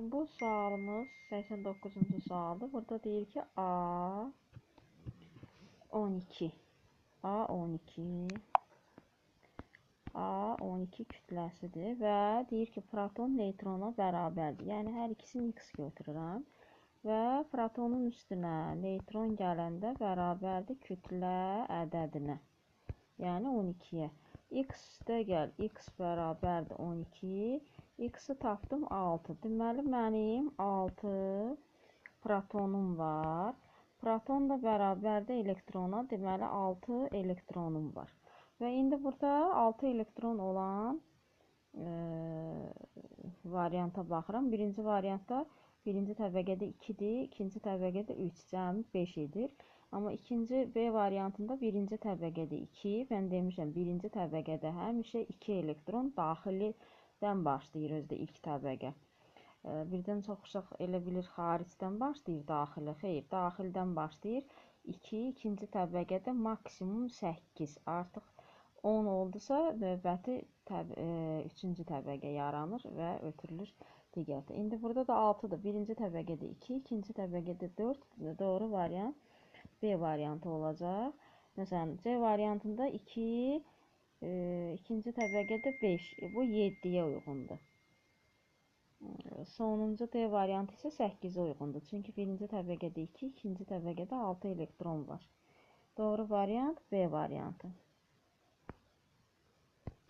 Bu sualımız 89-cu sualdır. Burada deyir ki, A 12. A12. A12 kütləsidir və deyir ki, proton neytrona bərabərdir. Yəni, hər ikisini X götürürəm və protonun üstünə neytron gələndə bərabərdir kütlə ədədinə. Yəni, 12-yə. X-də gəl, X bərabərdir 12. X-i tapdım 6. Deməli, mənim 6 protonum var. Proton da bərabərdir elektrona. Deməli, 6 elektronum var. Və indi burada 6 elektron olan varianta baxıram. Birinci variantda birinci təbəqədə 2-dir, ikinci təbəqədə 3, cəmi 5 edir. Amma ikinci B variantında birinci təbəqədə 2, mən demişəm, birinci təbəqədə həmişə 2 elektron daxilidən başlayır özdə ilk təbəqə. Birdən çox uşaq elə bilir xaricdən başlayır daxilə, xeyr, daxildən başlayır. 2, ikinci təbəqədə maksimum 8, artıq 10 oldusa növbəti üçüncü təbəqə yaranır və ötürülür digər. İndi burada da 6-dır. Birinci təbəqədə 2, ikinci təbəqədə 4, doğru variant B variantı olacaq. Məsələn, C variantında 2, ikinci təbəqədə 5, bu 7-yə uyğundur. Sonuncu D variantı isə 8-ə uyğundur. Çünki birinci təbəqədə 2, ikinci təbəqədə 6 elektron var. Doğru variant B variantı.